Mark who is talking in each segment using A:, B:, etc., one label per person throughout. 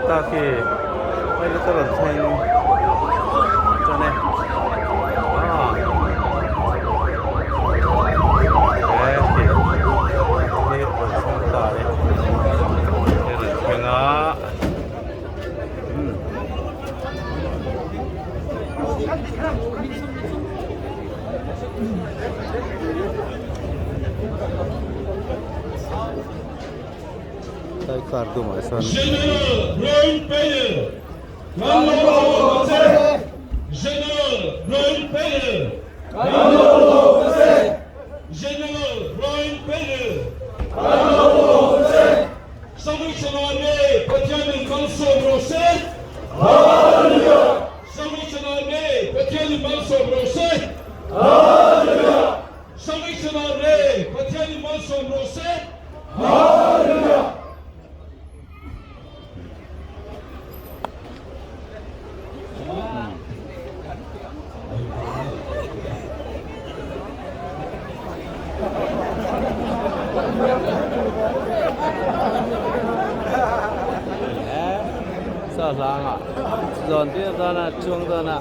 A: ta khi pilot a rawn thleng tan e ah he khi hi rawn thleng ta e he rawn thleng a umm. Tlai car dumah sawn
B: General Brian Payer kan lo haw che General Brian Payer kan lo haw che General Brian Payer kan lo haw che Samuichana le Pathianin malsawm rawh se. Hallelujah. Samuichana le Pathianin malsawm rawh se. Hallelujah. Samuichana le Pathianin malsawm rawh se. Hallelujah.
A: Sa hlanga zawn tir dana chuang dana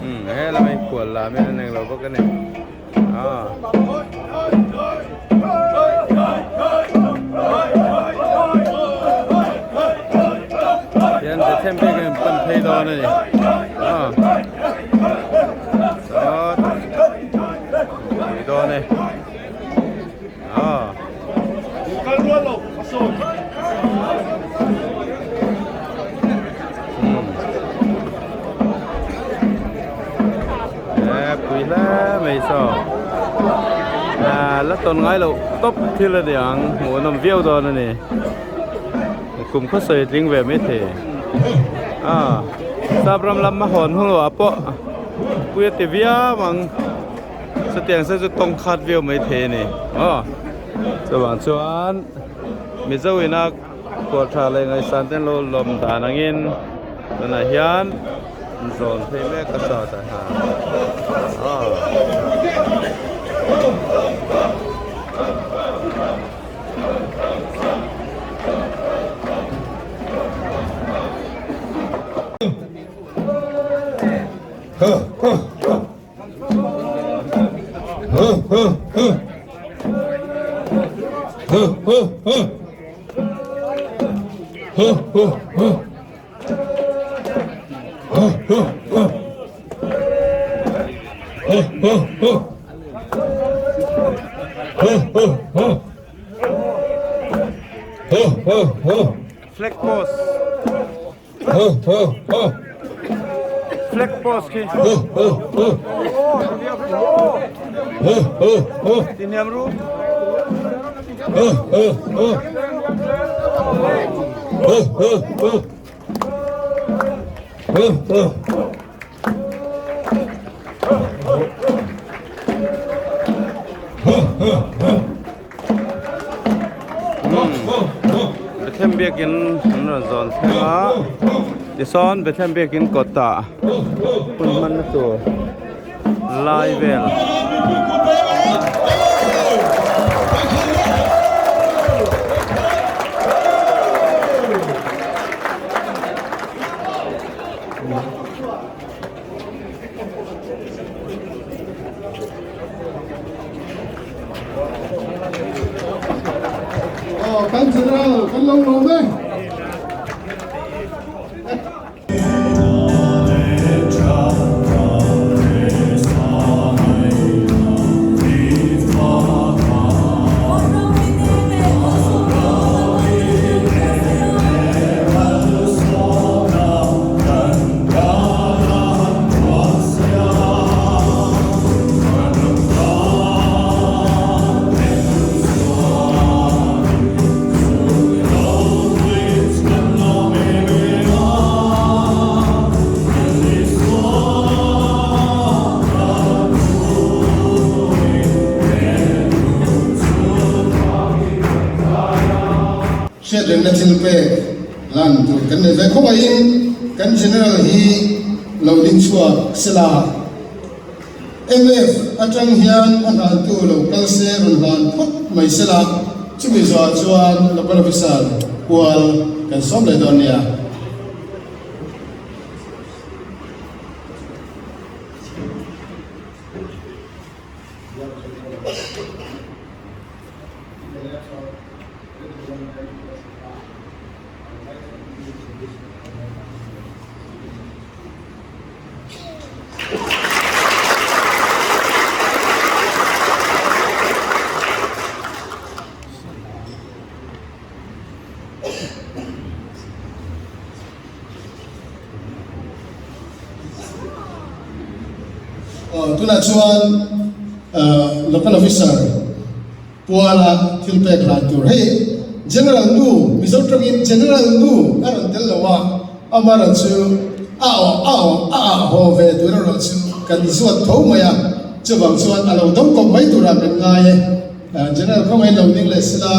A: Umm he lamah hi khual lam hian an englo bawk a ni ah. Hian Bethlehem biak in pan phei dawn a ni ah sawt pui dawn e ah. Pui hle mai saw la tawn ngai loh tawp thil a ni ang hmuh an awm viau dawn a ni kum khaw sawi tling ve mai thei a sap ram lam a hawn hnu ah pawh pui a ti viau ang. Chutiang se chu tawng khat viau mai thei a ni aw chuvang chuan Mizo ina khual tha leh ngaihsan te an lo lawm dan angin tunah hian zawn phei mek a sa ta ha aw. Flag post. Flag post khi. Tiniam ru. Bethlehem biakin an rawn zawn thleng a tisawn Bethlehem biakin kawtah hun hmanna tur lai vel.
B: Kan general kan lo lawm e.
C: Hriatrengna thilpek lan tur kan nei ve khawngaihin kan General hi lo ding chhuak sela. MF atang hian a hlantu lo kal se rawn hlan phawt mai sela, chumi zawhah chuan Local Officer kual kan sawm leh dawn nia. Tunah chuan local officer Puala thil pek hlan tur hei General nu Mizo tawngin General nu a rawn tel lo a, amaherawh chu a aw a aw a ah haw ve tur erawh chu kan zuat tho mai a, chuvang chuan a lo dawng kawp mai turah kan ngai e. General khawngaih lo ding leh sela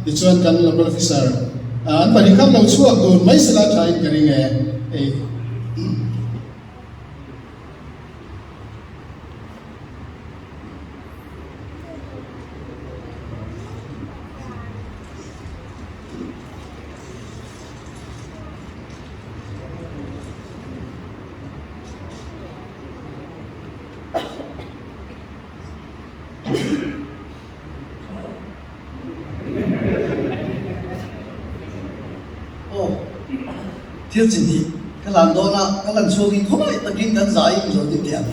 C: tichuan kan local officer an pahnih khan lo chhuak dun mai sela thain ka ring e. Hei.
D: Aw, thil chi hnih ka hlan dawn a, ka lan chhungin khawngaih takin kan zai in zo ding teh ang.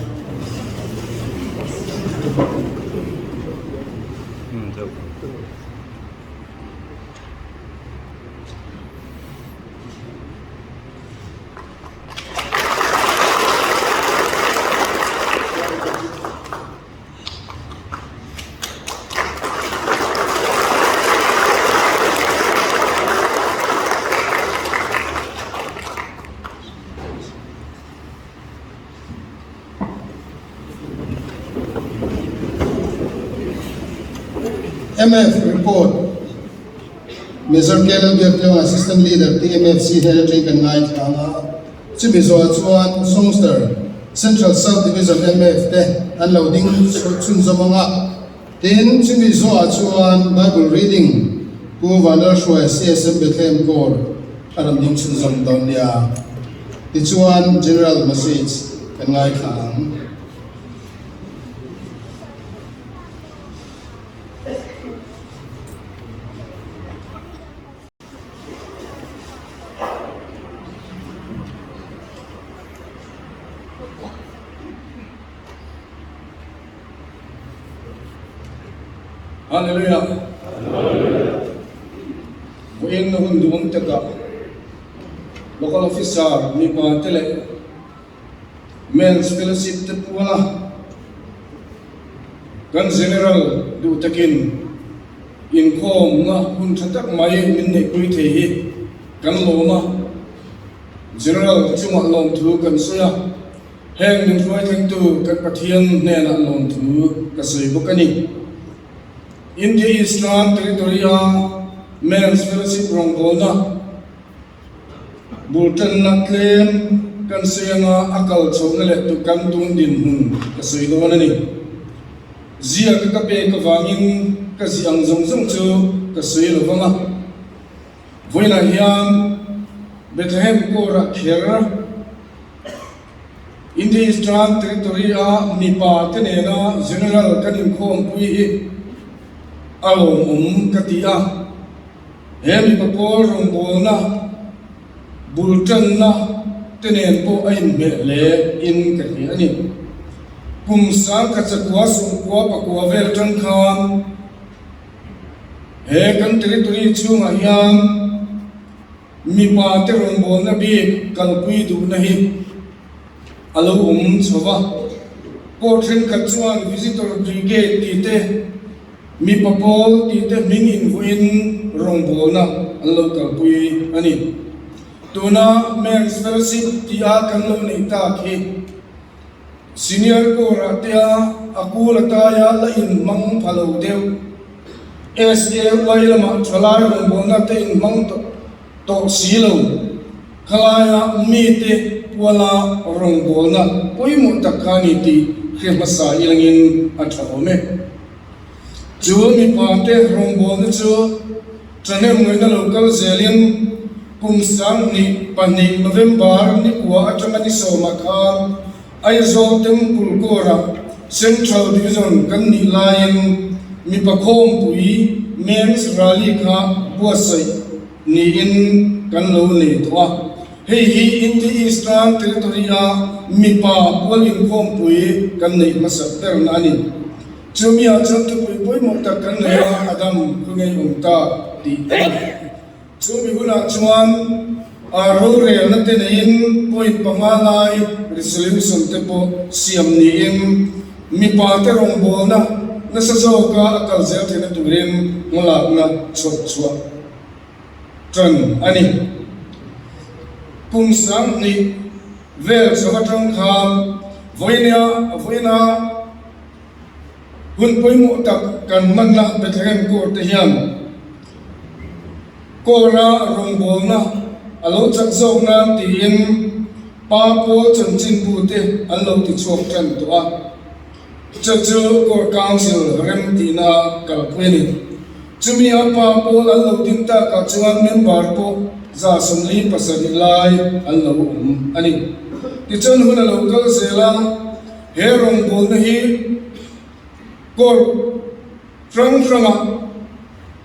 C: MF report Major Colonel Biaktlung Assistant Leader TMFC hnen atangin kan ngaithla ang a. Chumi zawh chuan Songster Central South Division MF te an lo ding chhunzawm ang a. Tin, chumi zawhah chuan Bible Reading Pu Vanlalhruaia CSM Bethlehem Corps a rawn ding chhunzawm dawn nia. Tichuan General Message kan ngaithla ang.
E: Hallelujah. Vawiin na hun duhawm takah Local Officer mipa te leh Men's Fellowship te puala kan General duh takin Inkhawmna hun tha tak mai min neihpui thei hi kan lawm a, General chungah lawmthu kan sawi a, heng min hruai thlengtu kan Pathian hnenah lawmthu ka sawi bawk a ni. India Eastern Territory-a Men's Fellowship rawngbawlna bul tanna tlem kan sawi anga a kal chhohna leh tu kan tun dinhmun ka sawi dawn a ni. Ziaka ka pek avangin ka zi ang zawng zawng chu ka sawi lo vang a. Vawiinah hian Bethlehem kawrah kher India Eastern Territory-a mipa te nena General kan inkhawmpui hi a lawmawm ka ti a. He mipa pawl rawngbawlna bul tanna te nen pawh a inhmeh hle in ka hria a ni. Kum 1900 sawmkua pakua vel tang khan he kan territory chhungah hian mipa te rawngbawlna bik kalpui duhna hi a lo awm chho va. Pawh thenkhat chuan Visitor Brigade tih te, Mipa pawl tih te hming invuiin rawngbawlna an lo kalpui a ni. Tuna Men's Fellowship tih a kan lo neih tak hi Senior Corps-ah te a a kul ataia la inhmang pha lo deuh, SAY lamah thalai rawngbawlna te inhmang tawh. Tawh si lo, khalaia mite puala rawngbawlna pawimawh tak kha a ni tih hre hmasa ilangin a tha awm e. Chu mipate rawngbawlna chu thahnem ngaihna lo kal zelin kum 2002 November nikua atanga ni sawmah khan Aizawl Temple Kawrah Central Division kan nih laiin mipa khawmpui Men's Rally kha buatsaih niin kan lo nei tawh a. Hei hi India Eastern Territory-a mipa pual inkhawmpui kan neih hmasak berna a ni. Chumi-ah chuan thupui pawimawh tak kan nei a, Adam khu ngei awm ta tih a ni. Chumi hunah chuan rorelna te neiin point panga lai resolution te pawh siam niin mipa te rawngbawlna nasa zawka a kal zel theihna turin hmalakna chhuah chhuah tan a ni. Kum 2000 vel chho atang khan vawinia vawiina Hun pawimawh tak kan hmanna Bethlehem Court te hian Court-a rawngbawlna a lo chak zawk nan tiin Pa Paul chanchinbu te an lo ti chhuak tan tawh a, chu chu Court Council rem tihna kalpui a ni. Chumi a Pa Paul an lo din takah chuan member pawh 47 lai an lo awm a ni. Tichuan hun a lo kal zel a. He rawngbawlna hi court hrang hranga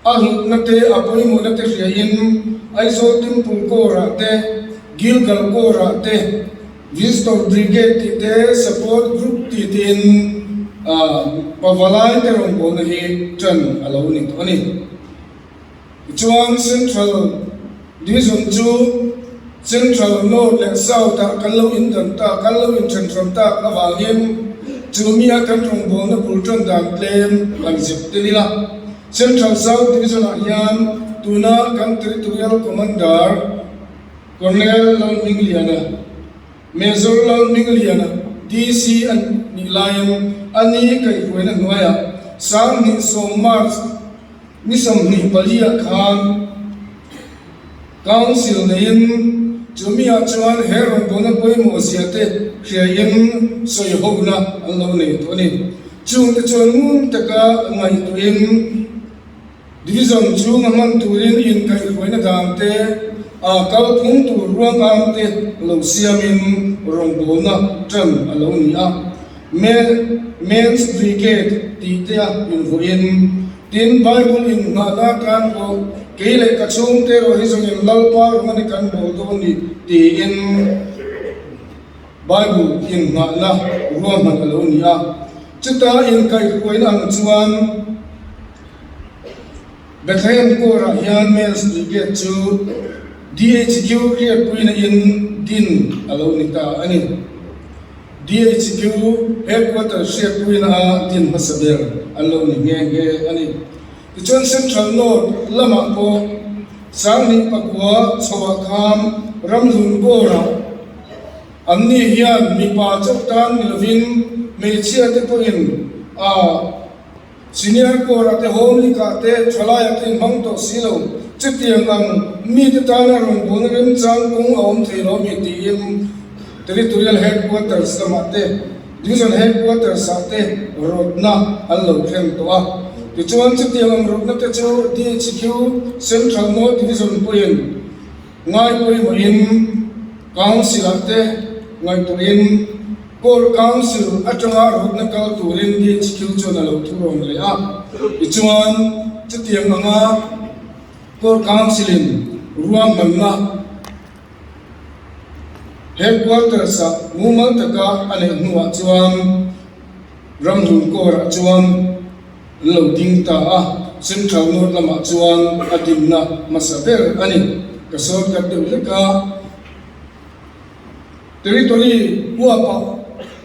E: a hlutna te, a pawimawhna te hriain Aizawl Temple Corps-ah te, Gilgal Corps-ah te, Visitor Brigade tih te, Support Group tih tein pavalai te rawngbawlna hi ṭan a lo ni tawh a ni. Tichuan Central Division chu Central, North leh South ah kan lo indan tak, kan lo inthenhran tak avangin chu mia kan rawngbawlna bul tan dan tlem kan zep tel ila. Central South Division ah hian tuna kan Territorial Commander Colonel Lalhmingliana, Major Lalhmingliana, DC a nih laiin a ni kaihhruaina hnuaiah 2010 March Ni 24 ah khan Council neiin chumi-ah chuan he rawngbawlna pawimawh zia te hriaiin sawihona an lo nei tawh a ni. Chungte chuan ngun taka ngaihtuahin Division chhunga hman turin inkaihhruaina dan te, a kalphung tur ruang ang te lo siamin rawngbawlna tan a lo ni a. Men's Brigade tih te a invuahin Tin, Bible in nghahna kan pawh kei leh ka chhungte erawh hi zawngin Lalpa rawng a ni kan bawl dawn ni tiin Bible in nghahna ruahman a lo ni a. Chuta inkaihhruaina ang chuan Bethlehem Corps-ah hian Men's Brigade chu DHQ riatpuina in din a lo ni ta a ni. DHQ headquarter hriatpuina a din hmasa ber an lo ni nghe nghe a ni. Tichuan Central North lamah pawh 2009 chhoah khan Ramhlun Corps-ah an ni hian mipa chauh tan ni lovin hmeichhia te pawhin a Senior Corps-ah te Home League-ah te thalaiah te inhmang tawh si lo. Chutiang ang mite tana rawngbawlna remchang kawng a awm thei lo mi tiin Territorial Headquarters lamah te Division Headquarters-ah te rawtna an lo thleng tawh a. Tichuan chutiang ang rawtna te chu DHQ Central North Division pawhin ngai pawimawhin Council-ah te ngaihtuahin Corps Council atanga rutna kal turin DHQ chuan a lo thu rawn leh a. Tichuan, chutiang anga Corps Council-in ruahmanna Headquarters-ah mumal taka a neih hnuah chuan Ramhlun Corps-ah chuan an lo ding ta a, Central North lamah chuan a dinna hmasa ber a ni. Ka shortcut deuh hlek a. Territory huapah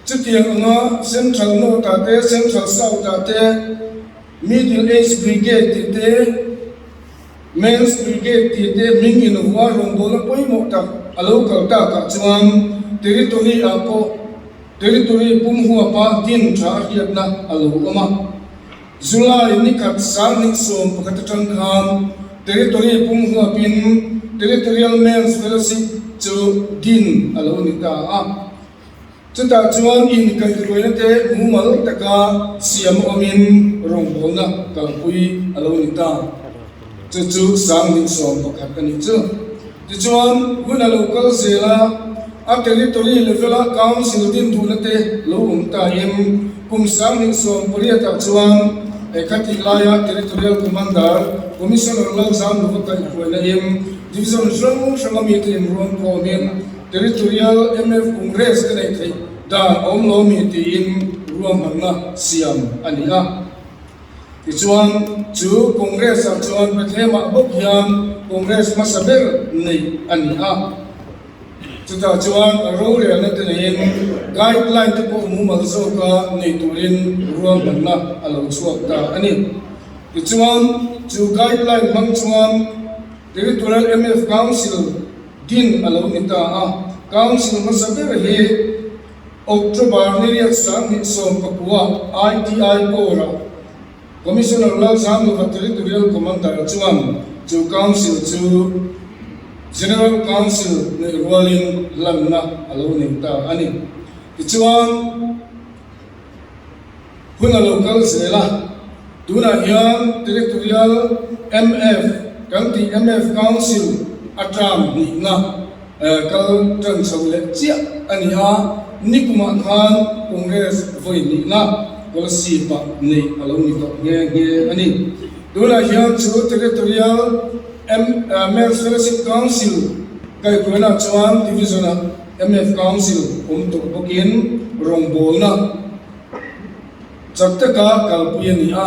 E: chutiang anga Central North-ah te, Central South-ah te, Middle Age Brigade tih te, Men's Brigade tih te hming invuah rawngbawlna pawimawh tak a lo kal takah chuan Territory-ah pawh Territory pum huapa din tha a hriatna a lo awm a. July nikhat 2011 atang khan Territory pum huapin. Territorial Men's Fellowship chu din a lo ni ta a. Chutah chuan inkaihhruaina te mumal taka siam awmin rawngbawlna kalpui a lo ni ta. Chu chu 2011 a nih chu. Tichuan, hun a lo kal zel a, a territory level-a council din duhna te lo awm ta in kum 2018 ah chuan khatih laia territorial commander Commissioner Lalzamlova kaihhruaina in division hrang hranga mite inruam khawmin Territorial MF Congress te neih theih dan a awm lo mi tiin ruahmanna siam a ni a. Tichuan, chu Congress-ah chuan Bethlehem-ah bawk hian Congress hmasa ber neih a ni a. Chutah chuan rorelna te neiin guideline te pawh mumal zawka nei turin ruahmanna a lo chhuak ta a ni. Tichuan, chu guideline hmang chuan Territorial MF Council din a lo ni ta a. Council hmasa ber hi October ni riat 2019 ITI Corps-ah Commissioner Lalzamlova Territorial Commander chuan chu Council chu General Council neih rualin hlanna a lo nei ta a ni. Tichuan, hun a lo kal zel a, tunah hian Territorial MF kan tih MF Council a term hnihna Kal tan chho leh chiah a ni a, nikumah khan Congress vawi hnihna Kolasib-ah neih a lo ni tawh nghe nghe a ni. Tunah hian chu Territorial Men's Fellowship Council kaihhruainaah chuan Division-ah MF Council awm tawh bawkin rawngbawlna chak taka kalpui a ni a.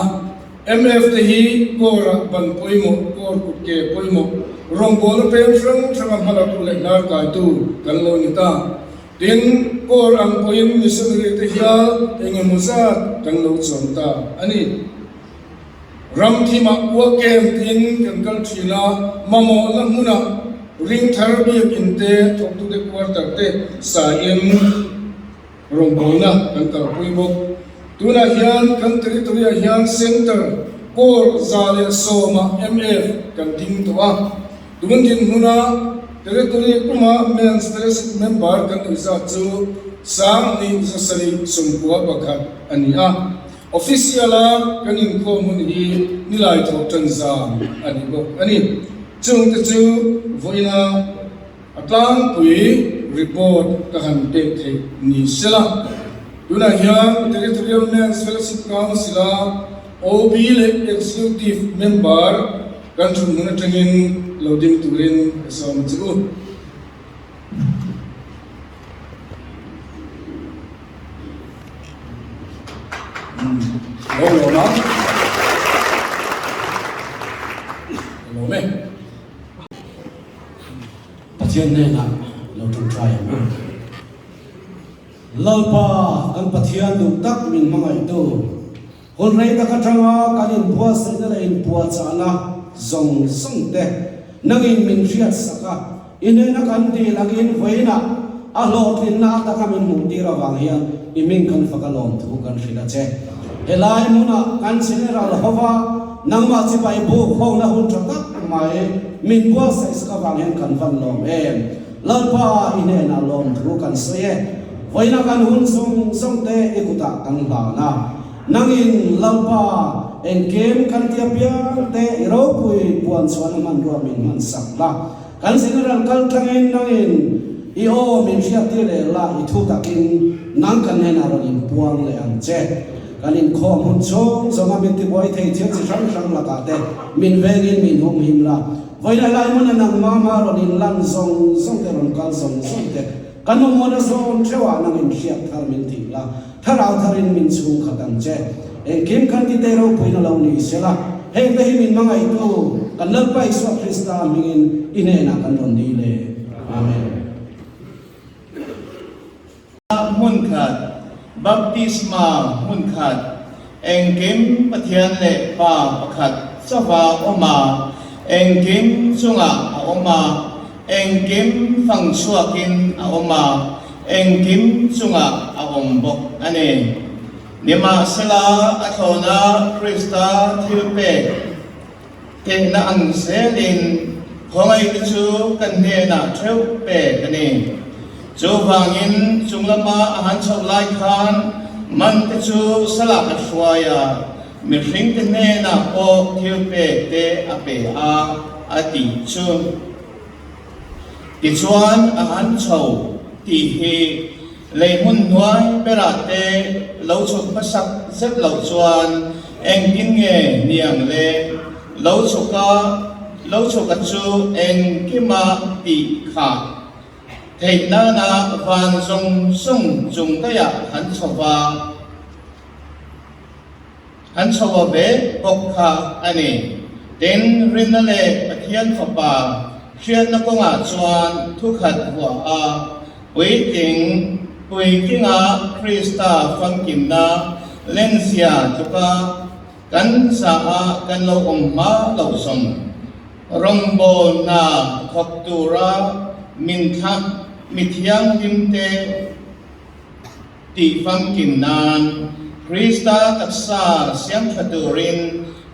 E: MF te hi Corps-ah ban pawimawh, Corps kut ke pawimawh, rawngbawlna peng hrang hranga hmalaktu leh hnarkaitu kan lo ni ta. Tin, Corps ang pawhin missionary te hial eng emaw zat kan lo chuang ta a ni. Ram thimah ua kem tiin kan kal thin a, mamawhna hmunah ring thar biakinn te, thawktute quarter te saiin, Rawngbawlna kan kalpui bawk. Tunah hian kan territory-ah hian Centre Corps 110 ah MF kan ding tawh a. Tun dinhmuna territory puma Men's Fellowship member kan neih zat chu 2791 a ni a. Official-a kan inkhawm hun hi nilai thawh tan zan a ni bawk a ni. Chungte chu vawiina A tlangpui report ka han pek theih ni sela, tunah hian Territorial Men's Fellowship Council-a OB leh Executive Member kan thut hmun atangin lo ding turin ka sawm che u. Lo lawm a, ka lawm e.
F: Pathian hnenah lo ṭawngṭai ang u. Lalpa kan Pathian duh tak min hmangaihtu, hun rei tak aṭanga kan inbuatsaihna leh inpuahchahna zawng zawng te nangin min hriatsak a, i hnena kan dil angin vawiinah a hlawhtlinna a taka min hmuhtir avang hian i hming kan fak a lawmthu kan hrilh a che. Helai hmunah kan General hova nangmah chibai buk hona hun tha tak mai min buatsaih sak avang hian kan van lawm em. Lalpa i hnenah lawmthu kan sawi e. Vawiina kan hun zawng zawng te i kutah kan hlan a. Nangin Lalpa engkim kan ti apiang te i ropui puan chuan a hmanrua min hman sak la. Kan General kal tlangin nangin i aw min hriattir leh la i thu takin nang kan hnenah rawn inpuang leh ang che. Kan inkhawm hun chhung zawnga min tibuai thei thil chi hrang hrang lakah te min vengin min humhim la. Vawiin lai hmuna nangmah hma rawn inlan zawng zawng te rawn kal zawng zawng te kan awmawna zawn theuhah nangin hriat thar min tih la. Thlarau tharin min chhung khat ang che. Engkim kan ti te ropuina lo ni sela, heng te hi min hmangaihtu kan Lalpa Isua Krista hmingin i hnenah kan rawn dil e. Amen.
G: Hmun khat, Baptisma hmun khat, engkim Pathian leh Pa pakhat chauha awm a, engkim chungah a awm a, Engkim fang chhuakin a awm a, engkim chungah a awm bawk a ni. Nimahsela, a thlawna Krista thilpek tehna ang zelin. Khawngaihna chu kan hnenah theuh pek a ni. Chuvangin chung lama a han chhoh lai khan mante chu salah a hruai a, mihringte hnenah pawh thil pek te a pe a, a tih chu. Tichuan a han chho tih hi lei hmun hnuai berah te lo chhuk hmasak zet loh chuan engtin nge niang le? Lo chhuka lo chhuka chu engkima tih khah theih nana van zawng zawng chung daihah han chho va. An chho a ve bawk kha a ni. Tin, rinna leh Pathian Fapa hriatna kawngah chuan thukhat vuah a, puitling puitlinga Krista famkimna lenzia tluka kan zaah kan lo awm hma loh zawng rawngbawlna thawk tura min thlah mi thianghlimte Tih famkim nan Krista taksa siam tha turin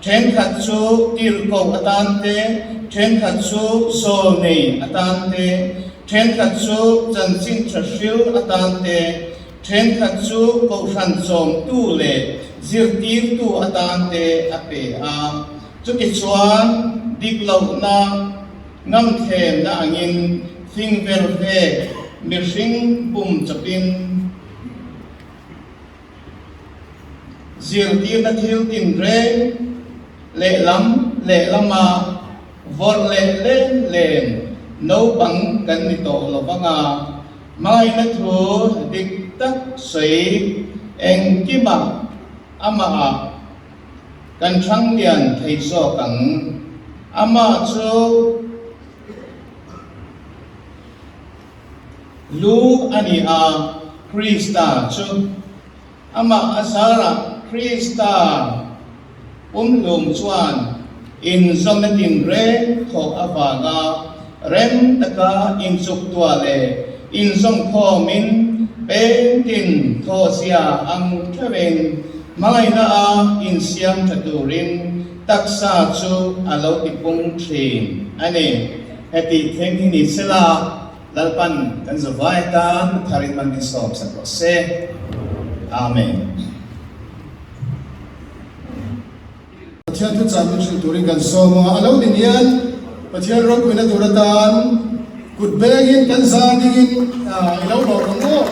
G: thenkhat chu tirhkoh atan te, thenkhat chu zawlnei atan te, thenkhat chu chanchin tha hril atan te, thenkhat chu kohhran chawmtu leh zirtirtu atan te a pe a. Chutichuan dik lohna Ngamthlemna angin fing ver vek mihring pum chawpin zirtirna thil tinreng lehlam lehlama vawrh leh lem lem naupang kan ni tawh lo vang a, hmangaihna thu dik tak sawi engkimah amahah Kan hrang lian thei zawk ang. Amah chu lu a ni a, Krista chu. Amah a zarah Krista pumhlum chuan inzawmna tinreng thawk avanga rem taka inchuktuah leh inzawmkhawmin pengtin thawhzia ang theuhin Hmangaihna a insiam tha turin taksa chu a lo tipung thin a ni. Heti thleng hi ni sela, Lalpan kan zavai atan tharin man min sawm sak rawh se. Amen.
C: Pathian thuchah min hrilh turin kan sawm a, a lo nin hian Pathian ropuina tur atan kut bengin kan zar dingin i lo lawm ang aw.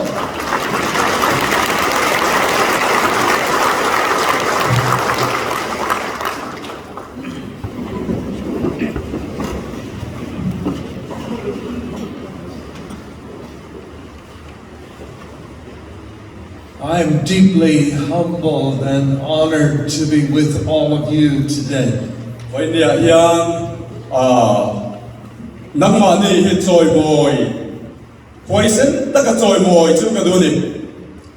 H: I am deeply humbled and honored to be with all of you today.
B: Vawinia hian nangmahni hi chawimawi, huaisen taka chawimawi chu ka duh a ni.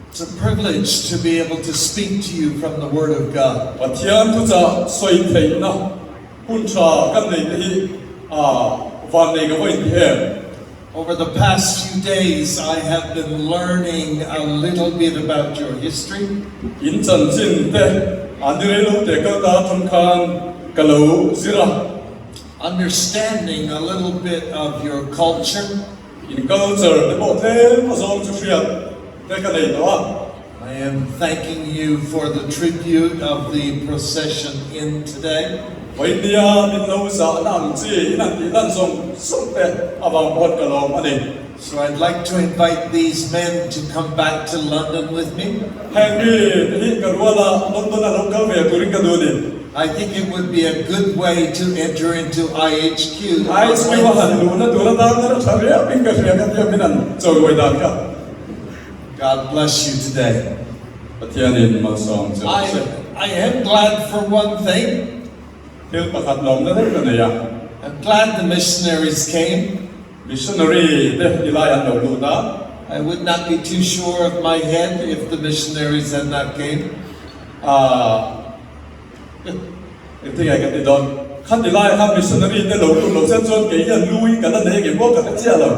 H: It's a privilege to be able to speak to you from the Word of God.
B: Pathian thuchah sawi theihna hun tha kan nei te hi vannei ka vawiin ti em?
H: Over the past few days I have been learning a little bit about your history.
B: In chanchin te a ni rei lo te kal ta atang khan ka lo zir a.
H: Understanding a little bit of your culture.
B: In culture te pawh tlem a zawng chu hriat te ka nei tawh a.
H: I am thanking you for the tribute of the procession in today.
B: Vawinia min lo zahna ang chi in an tih lan zawng zawng te avang pawh ka lawm a ni.
H: So I'd like to invite these men to come back to London with me.
B: Heng mi te hi ka ruala London a lo kal ve turin ka duh a ni.
H: I think it would be a good way to enter into IHQ on
B: IHQ a han
H: Wednesday.
B: luhna tur atan a tha riau in ka hria ka tia min an chawimawi dan kha.
H: God bless you today.
B: Pathianin malsawm che rawh se.
H: I am glad for one thing.
B: Thil pakhat lawmna daih ka nei a.
H: I'm glad the missionaries came.
B: Missionary te ti lai an lo lut a.
H: I would not be too sure of my head if the missionaries had not came.
B: Ah, engtin nge ka ti dawn? Kha ti lai kha missionary te lo lut lo chen chuan kei hian lu hi ka la nei ngei maw ka hre chiah lo.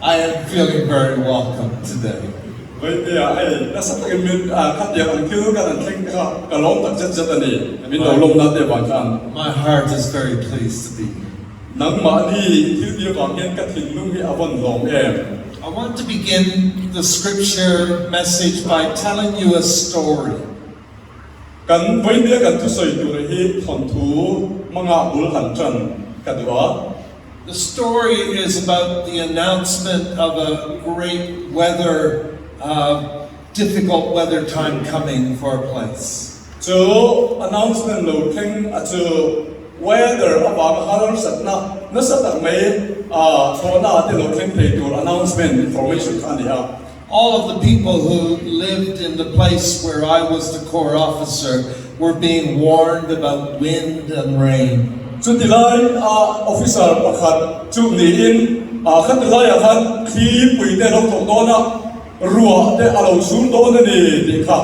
H: I am feeling very welcome today.
B: Vaitea, hei nasa takin min khatiang ang thil kan han thleng te kha ka lawm tak zet zet a ni. Min lo lawmna te vang khan.
H: My heart is very pleased to be here.
B: Nangmahni thil tir vang hian ka thinlung hi a vawn lawm em?
H: I want to begin the scripture message by telling you a story.
B: Kan vawinia kan thusawi tur hi thawnthu hmanga bul han tan ka duh a.
H: The story is about the announcement of a great weather uh, difficult weather time coming for a place.
B: Chu announcement lo thleng a chu weather avanga harsatna nasa tak mai thlawhna te lo thleng thei tur announcement information kha a ni a.
H: All of the people who lived in the place where I was the corps officer were being warned about wind and rain.
B: Chuti lai a officer pakhat chu niin khati laiah khan thli pui te a lo thawk dawn a, Ruah te a lo sur dawn a ni tih kha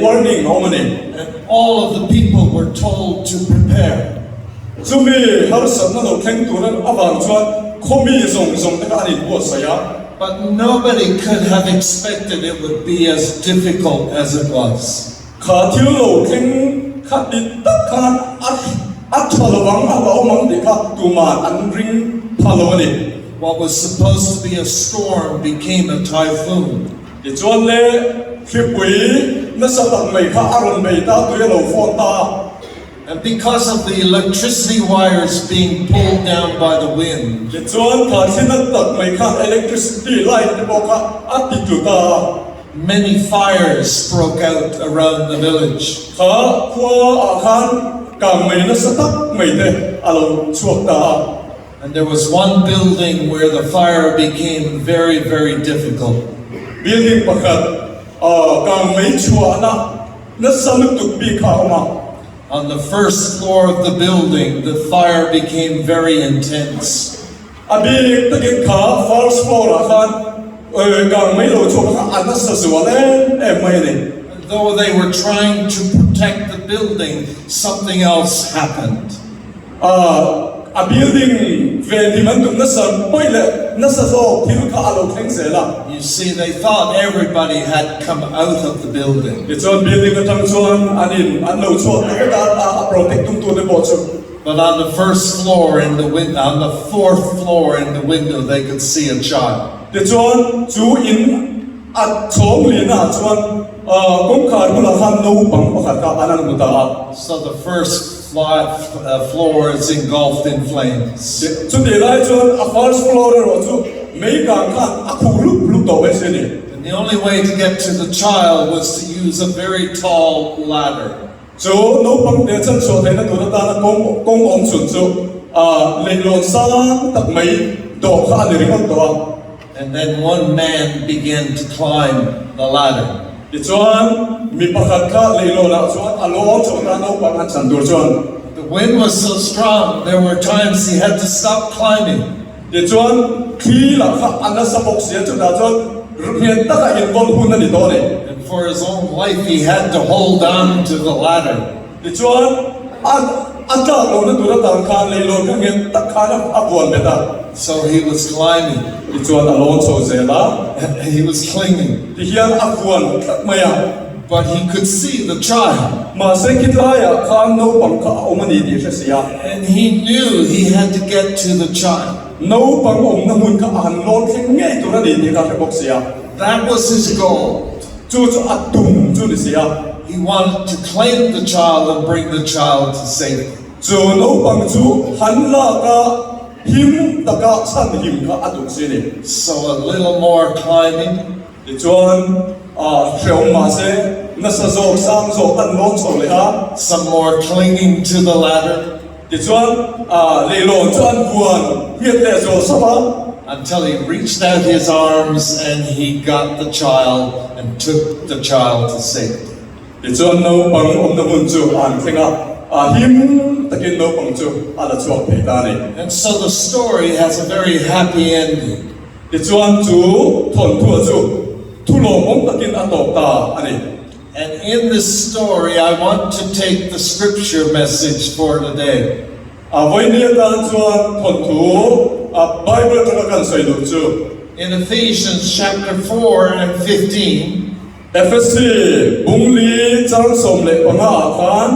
B: warning a awm a ni.
H: And all of the people were told to prepare.
B: Chumi harsatna lo thleng tur avang chuan khawmi zawng zawng te kha an inbuatsaih a.
H: But nobody could have expected it would be as difficult as it was.
B: Kha thil lo thleng kha ti tak khan a a tha lovang a hlauhawm ang tih kha tuman an ring pha lo a ni.
H: What was supposed to be a storm became a typhoon.
B: Tichuan le hripui nasa tak mai kha a rawn bei ta, tui a lo fawn ta a.
H: And because of the electricity wires being pulled down by the wind.
B: Tichuan kha thli nat tak mai khan electricity line te pawh kha a ti tlu ta a.
H: Many fires broke out around the village.
B: Kha khua ah khan kang mai nasa tak mai te a lo chhuak ta a.
H: And there was one building where the fire became very, very difficult.
B: Building pakhat kang mai chhuahna nasa lutuk bik kha a awm a.
H: On the first floor of the building, the fire became very intense.
B: A bik takin kha first floor ah khan kang mai lo chhuak kha a nasa zual em em mai a ni.
H: Though they were trying to protect the building, something else happened.
B: A building venhim an tum nasa pawi leh nasa zawk thil kha a lo thleng zel a.
H: You see, they thought everybody had come out of the building.
B: Tichuan building atang chuan an in an lo chhuak ta vek a, a protect tumtu te pawh chu.
H: But on the first floor in the win on the fourth floor in the window they could see a child.
B: Tichuan chu in a chhawng lihna ah chuan kawngkhar bulah khan naupang pakhat kha an an hmu ta a.
H: So the first floor is engulfed in flames.
B: Chutih lai chuan a first floor erawh chu mei kang khan a khuh lup lup tawh mai si a ni.
H: And the only way to get to the child was to use a very tall ladder.
B: Chu naupang te chan chhuah theihna tur atana kawng kawng awm chhun chu leihlawn sang tak mai dawh kha a ni ringawt tawh a.
H: And then one man began to climb the ladder.
B: Tichuan, mi pakhat kha leihlawnah chuan a lo awm chho ta naupang an chan tur chuan.
H: The wind was so strong, there were times he had to stop climbing.
B: Tichuan, thli lah kha a nasa bawk si a, chutah chuan hriat taka invawn hun a ni tawh a ni.
H: And for his own life he had to hold on to the ladder.
B: Tichuan, a a tlak lohna tur atan khan leilawn kha nghet tak khan a vuan bet a.
H: So he was climbing.
B: Tichuan a lawn chho zel a.
H: He was clinging.
B: Tihian a vuan tlat mai a.
H: But he could see the child.
B: Mahse khitlaiah khan naupang kha a awm a ni tih hre si a.
H: And he knew he had to get to the child.
B: Naupang awmna hmun kha a han lawn thleng ngei tur a ni tih kha hre bawk si a.
H: That was his goal.
B: Chu chu a tum chu ni si a.
H: He wanted to claim the child and bring the child to safety.
B: Chu naupang chu han lak a him taka chhan him kha a duh si a ni.
H: So a little more climbing.
B: Tichuan, hreawm mahse, nasa zawk, sang zawk an lawn chho leh a.
H: Some more clinging to the ladder.
B: Tichuan, leihlawn chu an buan hriat leh zawh sap a.
H: Until he reached out his arms and he got the child and took the child to safety.
B: Tichuan naupang awmna hmun chu a han thleng a, a him takin naupang chu a la chhuak thei ta a ni.
H: And so the story has a very happy ending.
B: Tichuan chu thawnthuah chu thu lawmawm takin a tawp ta a ni.
H: And in this story I want to take the scripture message for today.
B: A vawinia tan chuan thawnthu a Bible atanga kan sawi duh chu.
H: In Ephesians chapter 4 and 15,
B: Efesi bung li chang 15 ah khan.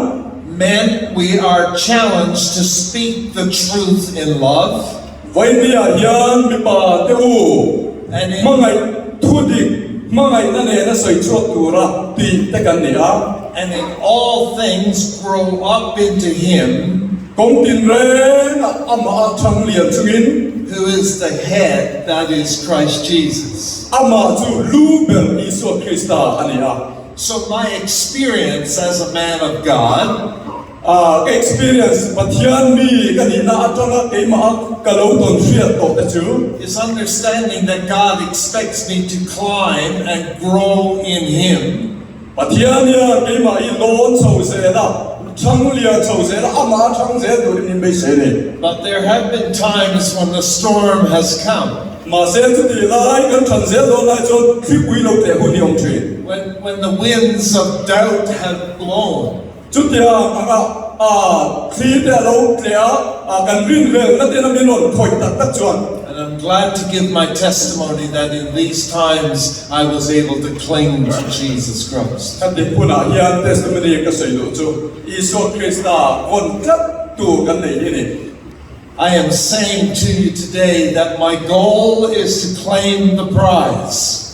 H: Men, we are challenged to speak the truth in love.
B: Vawinia hian mipa te u, hmangaih thudik hmangaihna nena sawi chhuak tura tih te kan ni a.
H: And in all things grow up into him.
B: Kawng tinrengah amah a thang lian chungin.
H: Who is the head, that is Christ Jesus.
B: Amah chu lu ber Isua Krista a ni a.
H: So my experience as a man of God.
B: A, ka experience, Pathian mi ka nihna atanga keimah a ka lo tawn hriat tawh te chu.
H: Is understanding that God expects me to climb and grow in Him.
B: Pathian hian keimah hi lawn chho zel a, thang lian chho zel a, amah a thang zel turin min beisei a ni.
H: But there have been times when the storm has come.
B: Mahse chutih lai kan than zel dawn lai chuan thlipui lo teh hun hi awm thin.
H: When when the winds of doubt have blown.
B: Chutiang anga a thli te a lo tleh a, kan rin velna ten a min rawn khawih tak tak chuan.
H: And I'm glad to give my testimony that in these times I was able to cling to Jesus Christ.
B: Khatih hunah hian testimony ka sawi duh chu Isua Krista vawn tlat tur kan nei hi a ni.
H: I am saying to you today that my goal is to claim the prize.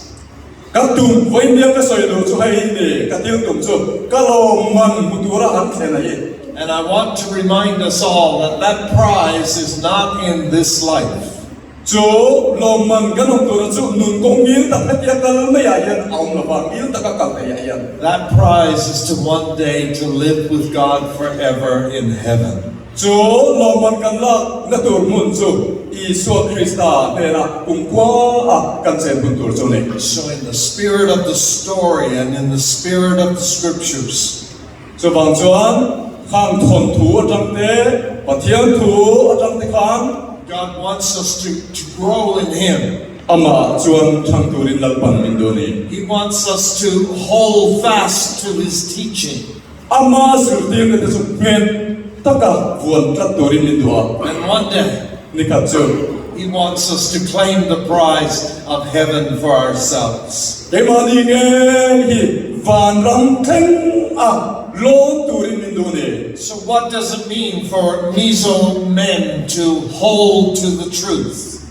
B: Ka tum vawinia ka sawi duh chu hei hi ni, ka thil tum chu ka lawmman hmu tura an thlen a hi.
H: And I want to remind us all that that prize is not in this life.
B: Chu lawmman kan awm tura chu nun kawng ngil tak hetia kal maiah hian a awm lova, ngil taka kal theihah hian.
H: That prize is to one day to live with God forever in heaven.
B: Chu lawmman kan lak na tur hmun chu Isua Krista hnena kumkhua a kan chen hun tur chu a ni.
H: So in the spirit of the story and in the spirit of the scriptures.
B: Chuvang chuan khang thawnthu atang te, Pathian thu atang te khan.
H: God wants us to to grow in Him.
B: Amah chuan thang turin Lalpan min duh a ni.
H: He wants us to hold fast to His teaching.
B: Ama zirtirna te chu nghet taka vuan tlat turin min duh a.
H: And one day.
B: Ni khat chu.
H: He wants us to claim the prize of heaven for ourselves.
B: Keimahni ngei hi vanram thleng a lawn turin min duh a ni.
H: So what does it mean for Mizo men to hold to the truth?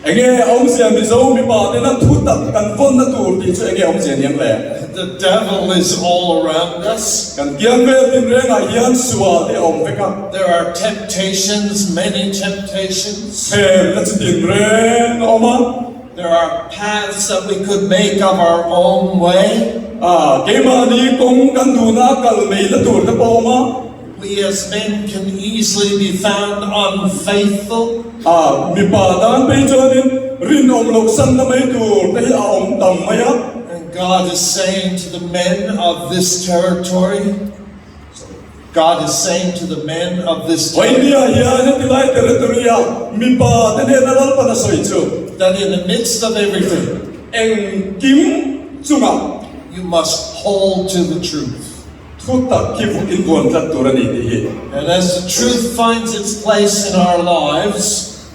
B: Enge awmzia Mizo mipa tena thu tak kan vawnna tur tih chu enge awmzia niang le?
H: The devil is all around us.
B: Kan kiang vel tinrengah hian sual hi a awm vek a.
H: There are temptations, many temptations.
B: Thlemna chu tinreng a awm a.
H: There are paths that we could make of our own way.
B: A, keimahni kawng kan duhna a kal mai la tur te pawh a awm a.
H: We as men can easily be found unfaithful.
B: A, mipa tan phei chuanin rinawm loh sanna mai tur te hi a awm tam mai a.
H: And God is saying to the men of this territory, God is saying to the men of this
B: Vawinia hian heti lai territory-a mipa te hnena Lalpan a sawi chu.
H: That in the midst of everything.
B: Engkim chungah.
H: You must hold to the truth.
B: Thu tak hi vuk in vuan tlat tur a ni tih hi.
H: And as the truth finds its place in our lives.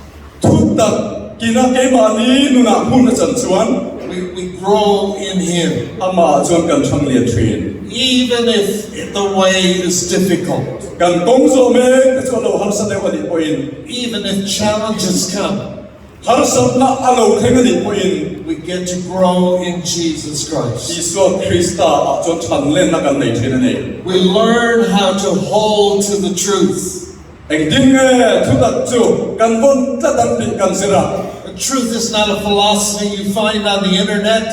B: Thu tak kina keimahni nunah hmun a chan chuan.
H: We we grow in him.
B: Amah chuan kan thang lian thin.
H: Even if the way is difficult.
B: Kan kawng zawh mek te chu a lo harsa deuh a nih pawhin.
H: Even if challenges come.
B: Harsatna a lo thleng a nih pawhin.
H: We get to grow in Jesus Christ.
B: Isua Krista ah chuan thanlenna kan nei thin a ni.
H: We learn how to hold to the truth.
B: Engtin nge thutak chu kan vawn tlat ang tih kan zir a.
H: The truth is not a philosophy you find on the internet.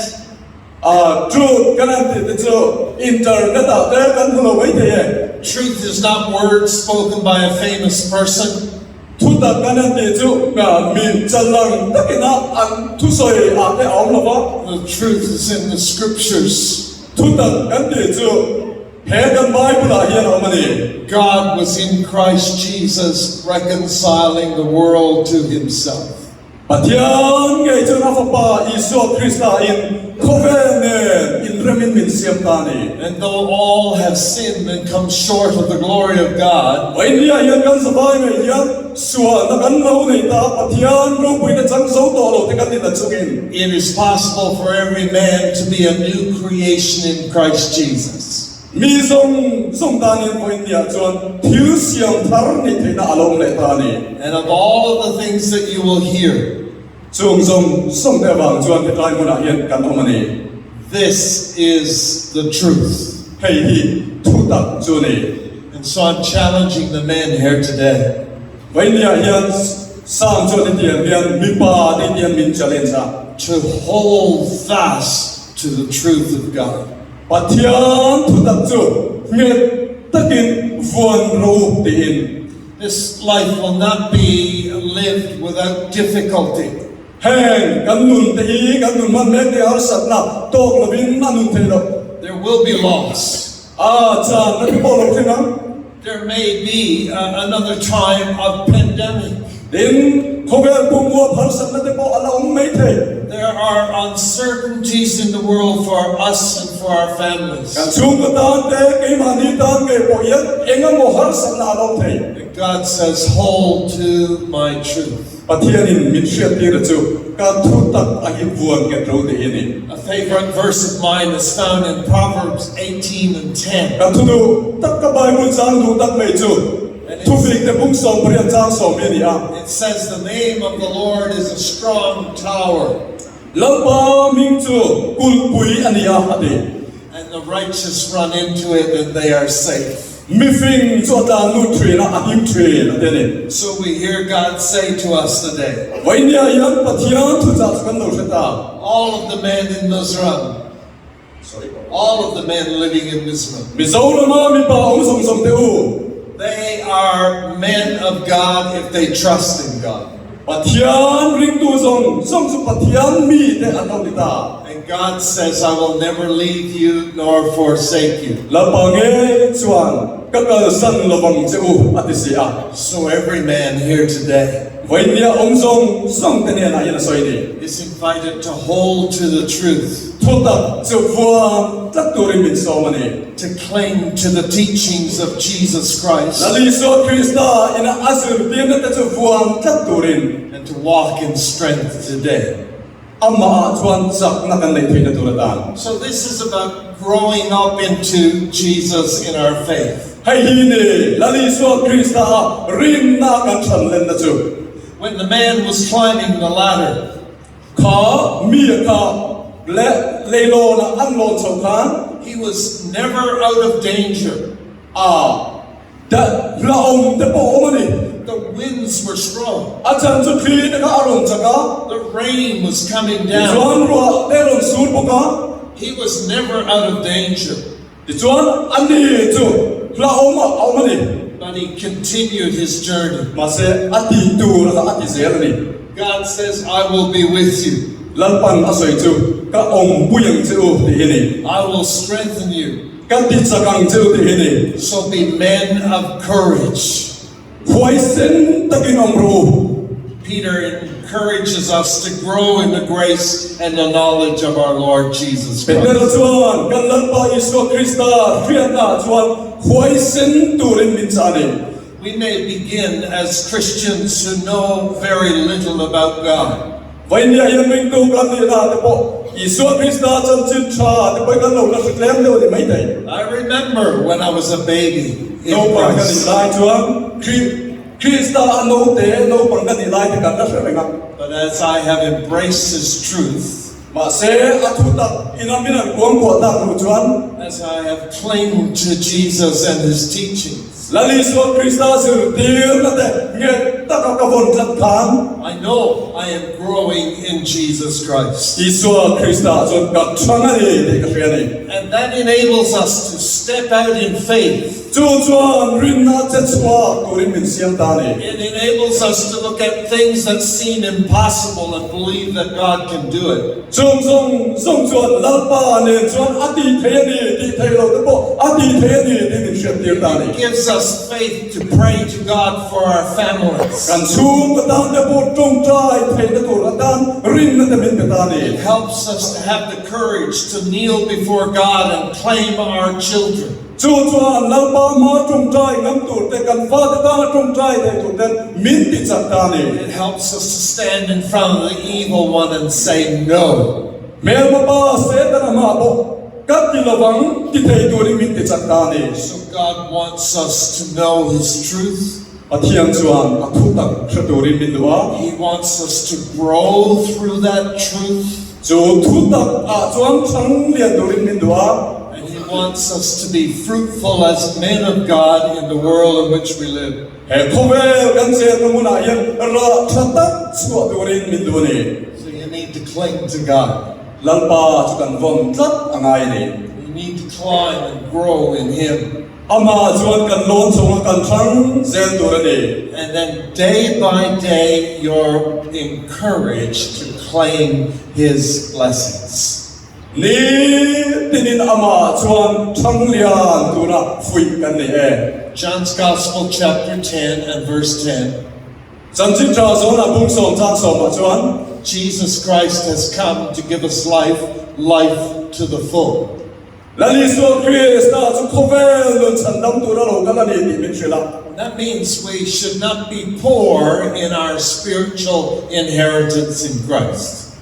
B: A truth kan han tih te chu internet ah te kan hmu lo mai thei e.
H: Truth is not words spoken by a famous person.
B: Thutak kan han tih chu mi challang takin a an thusawi ah te a awm lo va.
H: The truth is in the scriptures.
B: Thutak kan tih chu he kan Bible ah hian a awm a ni.
H: God was in Christ Jesus reconciling the world to himself.
I: Pathian ngei chuan a Fapa Isua Krista in khawvel nen inremin min siam ta a ni.
H: And though all have sinned and come short of the glory of God.
I: Vawinia hian kan zavai ngei hian sualna kan lo nei ta, Pathian ropuina chang zo tawh lo te kan ni ta chungin.
H: It is possible for every man to be a new creation in Christ Jesus.
I: Mi zawng zawng danin vawinia chuan thil siam thar nih theihna a lo awm leh ta a ni.
H: And of all of the things that you will hear.
I: Chung zawng zawng te avang chuan hetlai hmunah hian kan awm a ni.
H: This is the truth.
I: Hei hi thutak chu a ni.
H: And so I'm challenging the men here today.
I: Vawinia hian Sam chuan hetiang hian mipa te hian min challenge a.
H: To hold fast to the truth of God.
I: Pathian thutak chu nghet takin vuan ro tiin.
H: This life will not be lived without difficulty.
I: Heng kan nun te hi kan nun hman mek te harsatna tawk lovin a nun thei lo.
H: There will be loss.
I: A chan na te pawh lo thleng ang.
H: There may be another time of pandemic.
I: Tin, khawvel pumua pharsatna te pawh a la awm mai thei.
H: There are uncertainties in the world for us and for our families.
I: Kan chhungkaw tan te, keimahni tan ngei pawh hian eng emaw harsatna a la awm thei.
H: And God says, Hold to my truth.
I: Pathianin min hriattir a chu ka thu tak a hi vuan nghet ro tih hi a ni.
H: A favorite verse of mine is found in Proverbs 18 and 10.
I: Ka thu duh tak ka Bible chang duh tak mai chu Thufik te bung 18 chang sawm hi a ni a.
H: It says the name of the Lord is a strong tower.
I: Lalpa hming chu kulhpui a ni a, a ti.
H: And the righteous run into it and they are safe.
I: Mifing chu a tlan lut thin a, a him thin, a ti a ni.
H: So we hear God say to us today.
I: Vawinia hian Pathian thuchah chu kan lo hre ta.
H: All of the men in Mizoram, sorry, all of the men living in Mizoram.
I: Mizorama mipa awm zawng zawng te u.
H: They are men of God if they trust in God.
I: Pathian ringtu zawng zawng chu Pathian mi te an lo ni ta.
H: And God says, I will never leave you nor forsake you.
I: Lalpa ngei chuan ka kalsan lovang che u a ti si a.
H: So every man here today.
I: Vawinia awm zawng zawng te hnenah hian a sawi ni.
H: Is invited to hold to the truth.
I: Thutak chu vuan tlat turin min sawm a ni.
H: To cling to the teachings of Jesus Christ.
I: Lal Isua Krista ina a zirtirna te chu vuan tlat turin.
H: And to walk in strength today.
I: Amah ah chuan chakna kan neih theihna tur atan.
H: So this is about growing up into Jesus in our faith.
I: Hei hi ni Lal Isua Krista a rinna kan than lenna chu.
H: When the man was climbing the ladder.
I: Kha mi a kha leh leilawn ah an lawn chho khan.
H: He was never out of danger.
I: A da hla awm te pawh awm a ni.
H: The winds were strong.
I: A chan chu thli te kha a rawn chak a.
H: The rain was coming down.
I: Tichuan ruah te a rawn sur bawk a.
H: He was never out of danger.
I: Tichuan a ni chu hla awm a awm a ni.
H: But he continued his journey.
I: Mahse a tih tur kha a ti zel a ni.
H: God says, I will be with you.
I: Lalpan a sawi chu, Ka awm pui ang che u tih hi ni.
H: I will strengthen you.
I: Ka ti chak ang che u tih hi ni.
H: So be men of courage.
I: Huaisen takin awm rawh u.
H: Peter encourages us to grow in the grace and the knowledge of our Lord Jesus Christ.
I: Petera chuan kan Lalpa Isua Krista hriatnaah chuan huaisen turin min chah a ni.
H: We may begin as Christians who know very little about God.
I: Vawinia hian ringtu kan nihna te pawh Isua Krista chanchin tha te pawhin kan lo la hre tlem deuh a ni maithei.
H: I remember when I was a baby in
I: Naupang ka nih
H: Christ.
I: lai chuan Krista a naute naupang ka nih lai te kan la hre reng a.
H: But as I have embraced His truth.
I: Mahse, a thu tak ina min an kuangkuah tak hnu chuan.
H: As I have clinged to Jesus and His teachings.
I: Lal Isua Krista zirtirna te nghet taka ka vawn tlat khan.
H: I know I am growing in Jesus Christ.
I: Isua Krista chuan ka chhang a ni tih ka hria a ni.
H: And that enables us to step out in faith.
I: Chu chuan rinna che chhuak turin min siam ta a ni.
H: It enables us to look at things that seem impossible and believe that God can do it.
I: Chung zawng zawng chuan Lalpa nen chuan a tih thei a ni, tih theih loh te pawh a tih thei a ni tih min hriattir ta a ni.
H: It gives us faith to pray to God for our families.
I: Kan chhungkaw tan te pawh tawngtai theihna tur Rinna te min pe ta a ni.
H: It helps us to have the courage to kneel before God and claim our children.
I: Chu chuan Lalpa hma tawngtai ngam tur te, kan fate tana tawngtai thei tur ten min ti chak ta a ni.
H: It helps us to stand in front of the evil one and say no.
I: Hmelma pa Setana hma pawh ka ti lovang ti thei turin min ti chak ta a ni.
H: So God wants us to know His truth.
I: Pathian chuan a thu tak hre turin min duh a.
H: He wants us to grow through that truth.
I: Chu thu tak ah chuan chhang lian turin min duh a.
H: And He wants us to be fruitful as men of God in the world in which we live.
I: He khawvel kan chenna hmunah hian rah tha tak chhuah turin min duh a ni.
H: So you need to cling to God.
I: Lalpa chu kan vawn tlat a ngai a ni.
H: You need to climb and grow in Him.
I: Amah chuan kan lawn chhunga kan thlang zel tur a ni.
H: And then day by day you're encouraged to claim His blessings.
I: Ni tinin Amah chuan thlang lian tura fuih kan ni e.
H: John's Gospel chapter 10 and verse 10.
I: Chanchin tha zawnah bung sawm chang sawmah chuan.
H: Jesus Christ has come to give us life, life to the full.
I: Lal Isua Krista chu khawvel nun chhandam tura lo kal a ni tih min hrilh a.
H: That means we should not be poor in our spiritual inheritance in Christ.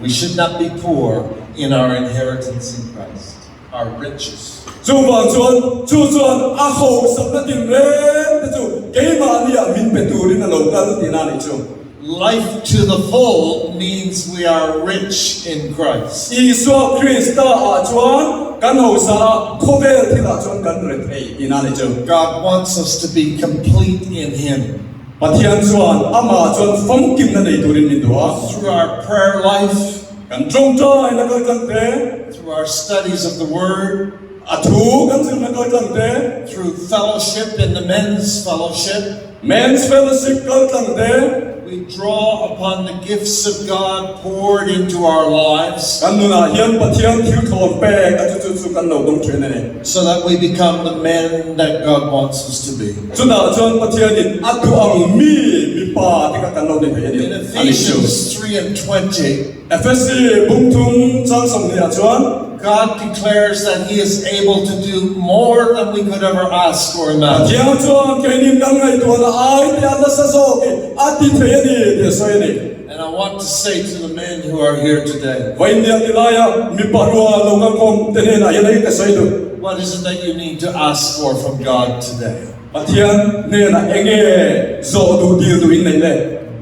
H: We should not be poor in our inheritance in Christ, our riches.
I: Chuvang chuan, chu chuan a hausakna tinreng te chu keimahniah min pe turin a lo kal tihna a nih chu.
H: Life to the full means we are rich in Christ.
I: Isua Krista ah chuan kan hausa a, khawvel thil ah chuan kan re thei tihna a ni chu.
H: God wants us to be complete in Him.
I: Pathian chuan Amah chuan famkimna nei turin min duh a.
H: Through our prayer life.
I: Kan tawngtaina kal tlang te.
H: Through our studies of the Word.
I: A thu kan zirna kal tlang te.
H: Through fellowship in the men's fellowship.
I: Men's Fellowship kal tlang te.
H: We draw upon the gifts of God poured into our lives.
I: Kan nunah hian Pathian thil thawn pek a chu chu chu kan lo dawng thin a ni.
H: So that we become the men that God wants us to be.
I: Chutah chuan Pathianin a duh ang mi mipa te kha kan lo ni thei a ni.
H: In Ephesians 3:20.
I: Efesi bung thum chang 20 ah chuan.
H: God declares that he is able to do more than we could ever ask or imagine.
I: Pathian chuan keinin kan ngaihtuahna ai te a nasa zawk hi a ti thei a ni tih a sawi a ni.
H: And I want to say to the men who are here today.
I: Vawiinnia ti laia mipa rual lo ka kawm te hnenah hian hei ka sawi duh.
H: What is it that you need to ask for from God today?
I: Pathian hnenah enge zawh duh dil duh in neih le?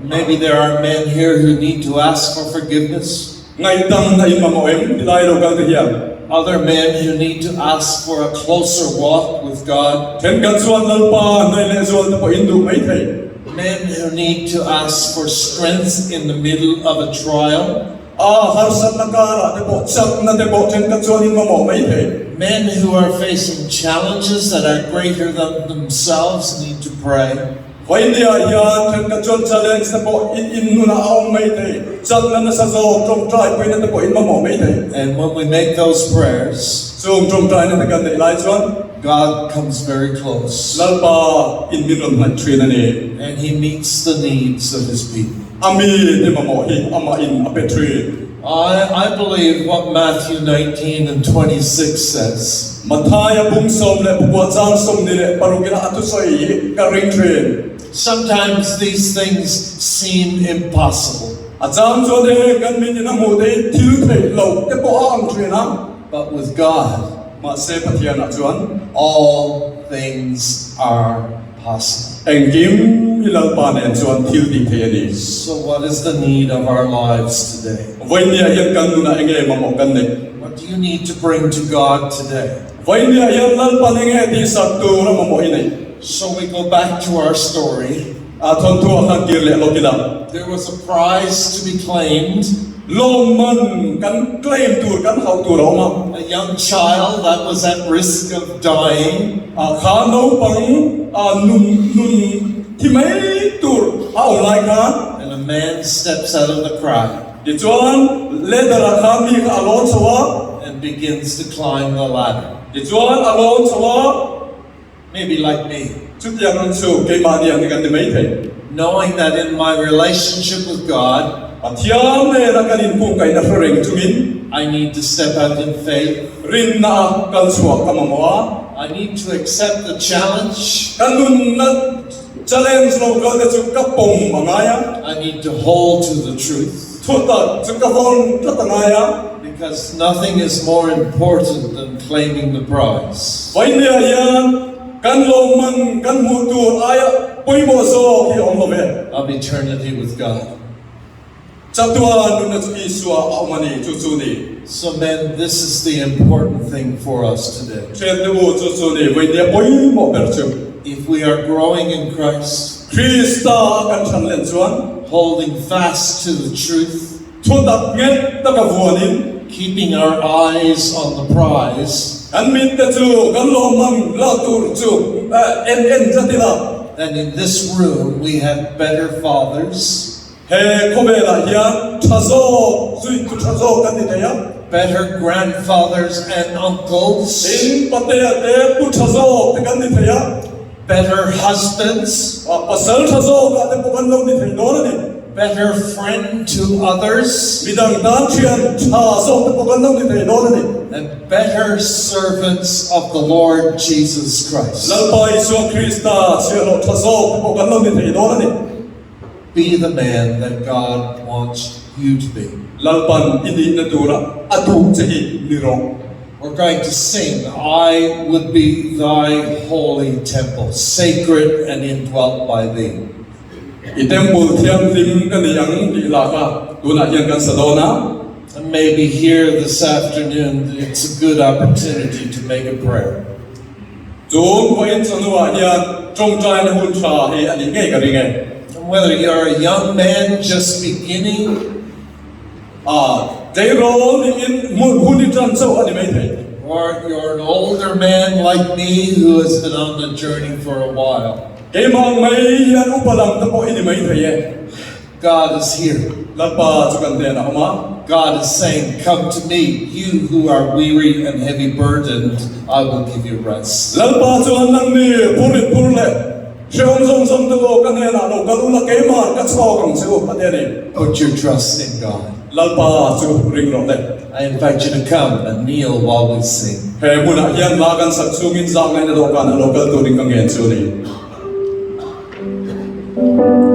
H: Maybe there are men here who need to ask for forgiveness.
I: Ngaihdam na in mamawh em ti lai lo kal te hian.
H: Other men who need to ask for a closer walk with God.
I: Thenkhat chuan Lalpa hnaih leh zual te pawh in duh mai thei.
H: Men who need to ask for strength in the middle of a trial.
I: A harsatna karah te pawh chakna te pawh thenkhat chuan in mamawh mai thei.
H: Men who are facing challenges that are greater than themselves need to pray.
I: Vawinia hian thenkhat chuan challenge te pawh in in nunah a awm mai thei, chakna nasa zawk tawngtai puina te pawh in mamawh mai thei.
H: And when we make those prayers.
I: Chung tawngtaina te kan neih lai chuan.
H: God comes very close.
I: Lalpa in min rawn hnaih thin a ni.
H: And he meets the needs of his people.
I: A mi te mamawh hi amah in a pe thin.
H: I I believe what Matthew 19 and 26 says.
I: Mathaia bung 16 chang 26 ina a thusawi hi ka ring thin.
H: Sometimes these things seem impossible.
I: A chang chuan heng kan min in a hmuh te hi thil theih loh te pawh a ang thin a.
H: But with God.
I: Mahse Pathianah chuan.
H: All things are possible.
I: Engkim hi Lalpa nen chuan thil tih theih a ni.
H: So what is the need of our lives today?
I: Vawinia hian kan nunah enge mamawh kan nei?
H: What do you need to bring to God today?
I: Vawinia hian Lalpan enge tihsak tur a mamawh i nei?
H: So we go back to our story.
I: A thawnthu ah khan kir leh lawk ila.
H: There was a prize to be claimed.
I: Lawmman kan claim tur kan hauh tur a awm a.
H: A young child that was at risk of dying.
I: A kha naupang a nun nun thi mai tur a awm lai khan.
H: And a man steps out of the crowd.
I: Tichuan ladder ah khan mi kha a lawn chho a.
H: And begins to climb the ladder.
I: Tichuan a lawn chho a.
H: Maybe like me.
I: Chutiang ang chu keimahni ang hi kan ni mai thei.
H: Knowing that in my relationship with God.
I: Pathian nena kan inkungkaihna hre reng chungin.
H: I need to step out in faith.
I: Rinna a kal chhuak ka mamawh a.
H: I need to accept the challenge.
I: Ka nunna challenge lo kal te chu ka pawm a ngai a.
H: I need to hold to the truth.
I: Thutak chu ka vawn tlat a ngai a.
H: Because nothing is more important than claiming the prize.
I: Vainia hian kan lawmman kan hmuh tur aia pawimawh zawk hi a awm lo ve.
H: Of eternity with God.
I: Chatuan nunna chu Isua a awm a ni, chu chu ni.
H: So men, this is the important thing for us today.
I: Thiante u, chu chu ni, vainia pawimawh ber chu.
H: If we are growing in Christ.
I: Krista a kan than len chuan.
H: Holding fast to the truth.
I: Thutak nghet taka vuanin.
H: Keeping our eyes on the prize.
I: Kan mit te chu kan lawmman lak tur chu en en tlat ila.
H: Then in this room we have better fathers.
I: He khawvelah hian tha zawk zui chu tha zawk kan ni thei a.
H: Better grandfathers and uncles.
I: Tin, patea te pu tha zawk te kan ni thei a.
H: Better husbands.
I: Pasal tha zawkah te pawh kan lo ni thei dawn a ni.
H: Better friend to others.
I: Midang tan thian tha zawk te pawh kan lo ni thei dawn a ni.
H: And better servants of the Lord Jesus Christ.
I: Lalpa Isua Krista chhiahhlawh tha zawk te pawh kan lo ni thei dawn a ni.
H: Be the man that God wants you to be.
I: Lalpan i nihna tura a duh che hi ni rawh.
H: We're going to sing, I would be thy holy temple, sacred and indwelt by thee.
I: I temple thianghlim ka ni ang tih hla kha tunah hian kan sa dawn a.
H: And maybe here this afternoon it's a good opportunity to make a prayer.
I: Chûng vawiin chawhnuah hian ṭawngṭaina hun ṭha hi a nih ngei ka ring e.
H: And whether you're a young man just beginning,
I: A tleirawl niin hmun hun i ṭan chauh a ni maithei.
H: Or you're an older man like me who has been on the journey for a while.
I: Keimah ang mai hian upa lam te pawh i ni maithei e.
H: God is here.
I: Lalpa chu kan hnenah awm a.
H: God is saying, Come to me, you who are weary and heavy burdened, I will give you rest.
I: Lalpa chuan nang ni phur in phur leh hrehawm zawng zawng te aw ka hnenah lo kal ula keimah ka chhuak ang che u a ti a ni.
H: Put your trust in God.
I: Lalpa chu ring rawh le.
H: I invite you to come and kneel while we sing.
I: He hmunah hian hla kan sak chungin zah ngaihna dawhkanah lo kal turin ka ngen chu a ni.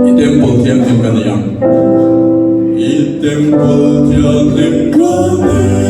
I: I temple thianghlim ka ni ang. I temple thianghlim ka ni ang.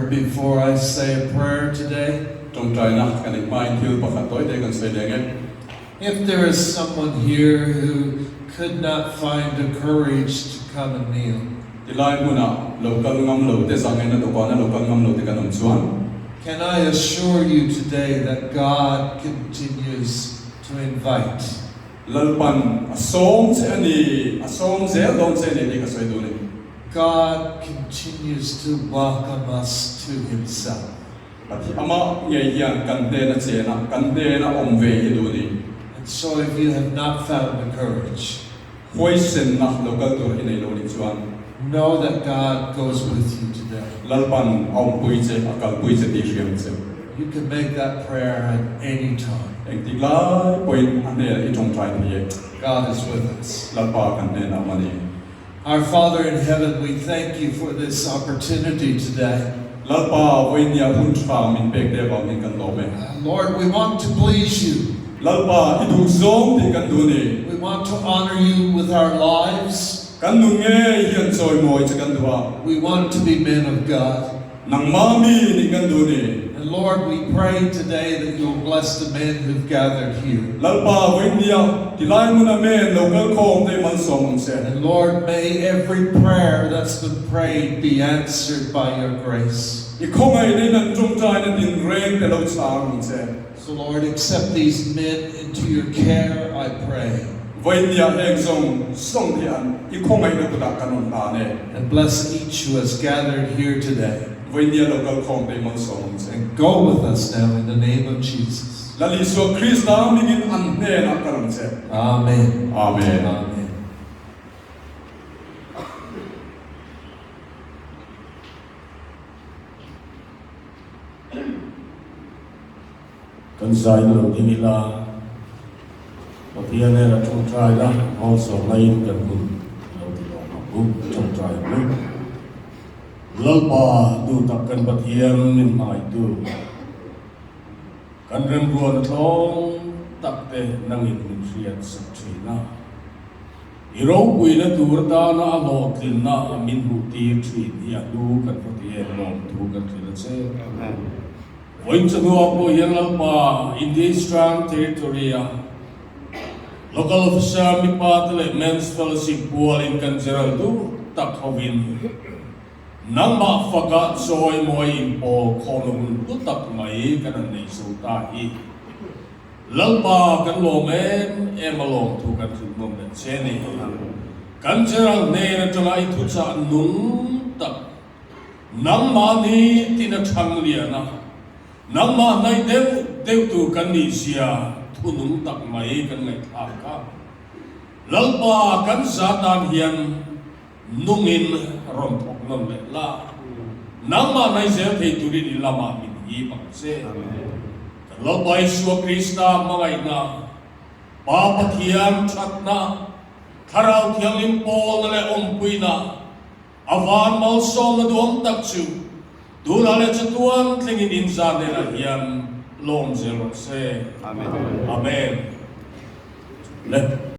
H: word before I say a prayer today.
I: Tawngtaina kan neih hmain thil pakhat tawi te kan sawi leng e.
H: If there is someone here who could not find the courage to come and kneel.
I: Tilai hmuna lo kal ngam lo te zangena dawhkana lo kal ngam lo te kan awm chuan.
H: Can I assure you today that God continues to invite?
I: Lalpan a sawm che a ni, a sawm zel dawn che a ni tih ka sawi duh a ni.
H: God continues to welcome us to Himself.
I: Pathian amah ngei hian kan hnena chen a, kan hnena awm ve hi duh a ni.
H: And so if you have not found the courage.
I: Huaisenna lo kal tur hi nei lo nih chuan.
H: Know that God goes with you today.
I: Lalpan a awmpui che, a kalpui che tih hriam che.
H: You can make that prayer at any time.
I: Engtik lai pawhin a hnenah i tawngtai thei e.
H: God is with us.
I: Lalpa kan hnenah awm a ni.
H: Our Father in heaven, we thank you for this opportunity today.
I: Lalpa vawinia hun tha min pek te avangin kan lawm e.
H: Lord, we want to please you.
I: Lalpa i duh zawng tih kan duh a ni.
H: We want to honor you with our lives.
I: Kan nun ngei hian chawimawi che kan duh a.
H: We want to be men of God.
I: Nangmah mi nih kan duh a ni.
H: And Lord, we pray today that you'll bless the men who've gathered here.
I: Lalpa vawinia tilai hmuna men lo kal khawm te malsawm ang che.
H: And Lord, may every prayer that's been prayed be answered by your grace.
I: I khawngaih nei nan tawngtaina tinreng te lo chhang ang che.
H: So Lord, accept these men into your care, I pray.
I: Vawinia heng zawng zawng hi an i khawngaihna kutah kan rawn hlan e.
H: And bless each who has gathered here today.
I: Vawinia lo kal khawm te malsawm ang che.
H: And go with us now in the name of Jesus.
I: Lal Isua Krista mingin an hnenah ka rawn che.
H: Amen.
I: Amen.
H: Amen.
J: Kan zain lo ding ila, Pathian nen a tawngtai la, malsawmna in kan hun lo ti lawm ang u, tawngtai ang u. Lalpa duh tak kan Pathian min hmangaihtu, kan remruatna tlawm tak te nangin min hriat sak thin a. I ropuina tur atana a hlawhtlinna min hmuhtir thin hi a hnu kan va ti em lawmthu kan hrilh a che. Vawiin chawhnuah pawh hian Lalpa India Eastern Territory-a Local Officer mipa te leh Men's Fellowship pualin kan General duh tak hovin nangmah faka chawimawi inpawl khawmna hun hlu tak mai kan han nei zo ta hi. Lalpa kan lawm em em a lawm thu kan hrilh nuam leh che ni. Kan General hnen atanga i thuchah nung tak nangmahni tina thang lian a, nangmah hnaih deuh deuh tur kan nih zia thu nung tak mai kan ngaihthlak kha. Lalpa kan za tan hian nungin rawn thawk nawn leh la, nangmah hnaih zel thei turin i lamah min hip ang che. Kan Lalpa Isua Krista hmangaihna, Pa Pathian thatna, Thlarau Thianghlim pawlna leh awmpuina, a van malsawmna duhawm tak chu tunah leh chatuan thlengin inzan nenah hian lawm zel rawh se. Amen. Amen. Le.